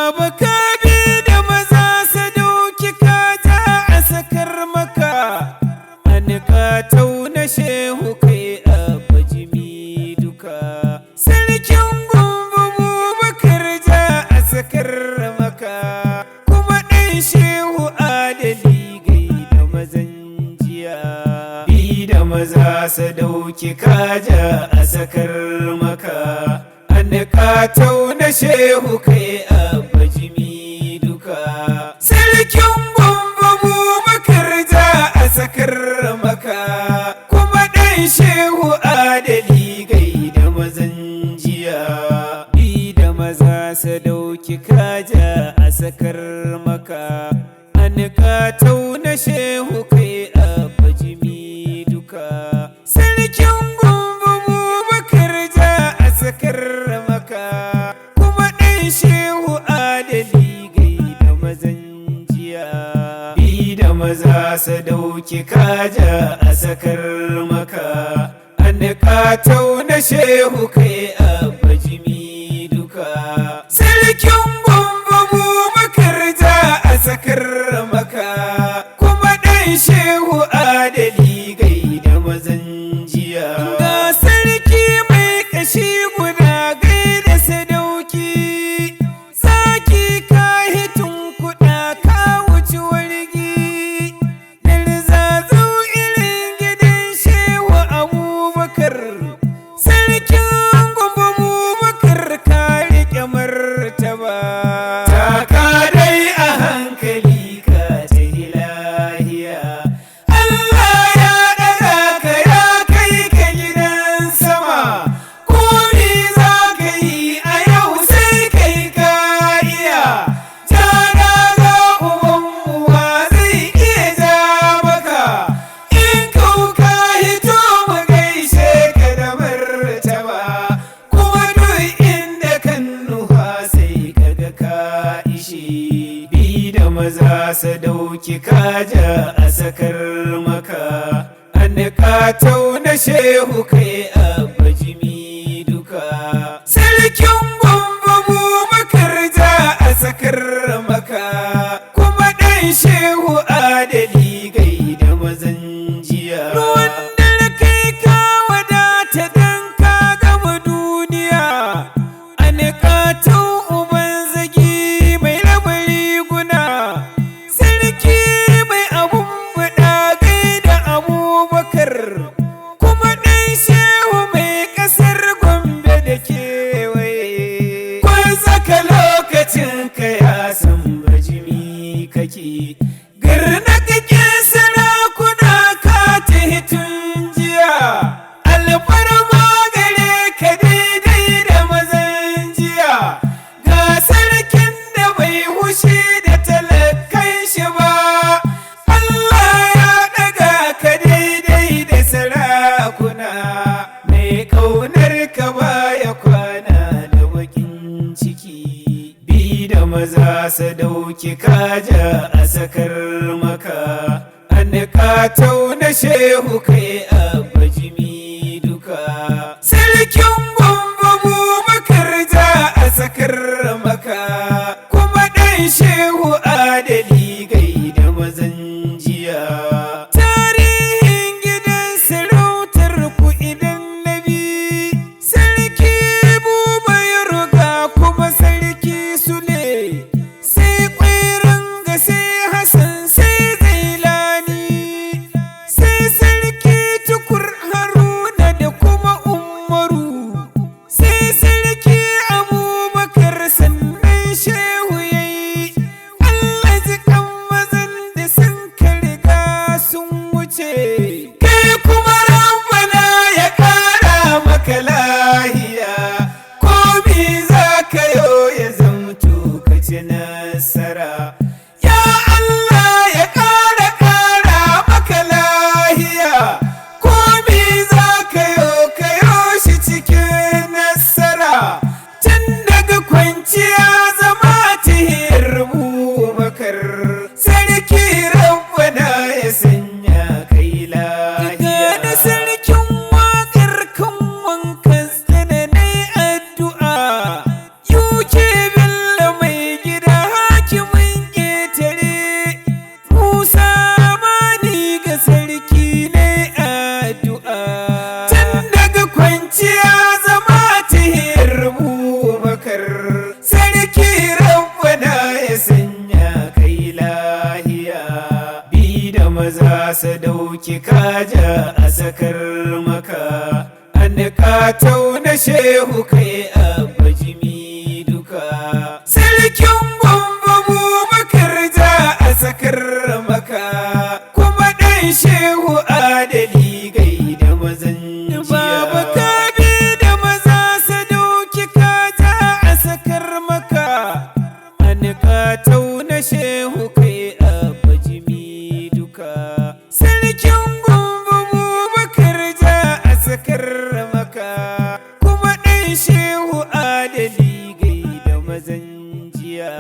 Baba ka bi da maza sadauki ka ja a sakar maka. An ka tauna shehu kai a bajimi duka. Sarkin Gombe Bubakar ja a sakar maka. Kuma ɗan shehu adali gai da mazan jiya. Bi da maza sadauki kaja a sakar maka. An ka tauna shehu kai a bajimi duka. Sarkin Gombe Bubakar ja a sakar maka. Kuma ɗan shehu adali gai da mazan jiya. Bi da maza sadauki kaja a sakar maka. An ka tauna shehu kai a bajimi duka. Sarkin Gombe Bubakar ja a sakar maka. Kuma ɗan shehu adali gai da mazan jiya. Bi da maza sadauki kaja a sakar maka. An ka tauna shehu kai a bajimi duka. Sarkin Gombe Bubakar ja a sakar maka. Kuma ɗan shehu adali gai da mazan jiya. Ga sarki mai kashi guda gai da sadauki. Zaki ka hitun kuɗa ka wuci wargi. Darzazau irin gidan shehu Abubakar. Sarkin Gombe Bubakar ka riƙe martaba. Taka dai a hankali ka tahi lahiya. Allah ya ɗaga ka ya kai ka gidan sama. Komi za ka yi a yau sai kai ka iya. Jana ga uban uwa zai iya ja maka. In kauka hito mu gaishe ka da martaba. Kuma duk inda kan nuha sai kaga ka ishi. Bi da maza sadauki kaja a sakar maka. An ka tauna shehu kai a bajimi duka. Sarkin Gombe Bubakar ja a sakar maka. Kuma ɗan shehu adali gai da mazan jiya. Ruwan dare kai ka wadata dan ka gama duniya. An katau uban zagi mai raba riguna. Sarki mai abun buɗa gai da Abubakar. Kuma ɗan shehu mai ƙasar Gombe da kewaye. Kun saka lokacin ka ya san bajimi kake. Garna kake sarakuna ka tahi tun jiya. Alfarma gare ka daidai da mazan jiya. Ga sarkin da bai hushi da talakan shi ba. Allah ya ɗaga ka daidai da sarakuna. Mai ƙaunar ka baya kwana da bakin ciki. Bi da maza sadauki kaja a sakar maka. An ka tauna shehu kai a bajimi duka. Sarkin Gombe Bubakar ja a sakar maka. Kuma ɗan shehu adali gai da mazan jiya. Tarihin gidan sarautar ku idan nabi. Sarki Buba ya ruga kuma sarki Sule. Sai ƙwairin ga sai Hassan sai Zailani. Sai sarki Tukur Haruna da kuma Umaru. ja a sakar maka. An katau na shehu kai a bajimi duka. Sarkin Gombe Bubakar ja a sakar maka. Kuma ɗan shehu adali gai da mazan jiya. Baba kabi da maza sadauki ka ja a sakar maka. An katau na shehu kai a bajimi duka. Sarkin Gombe Bubakar ja a sakar maka. Kuma ɗan shehu adali gai da mazan jiya.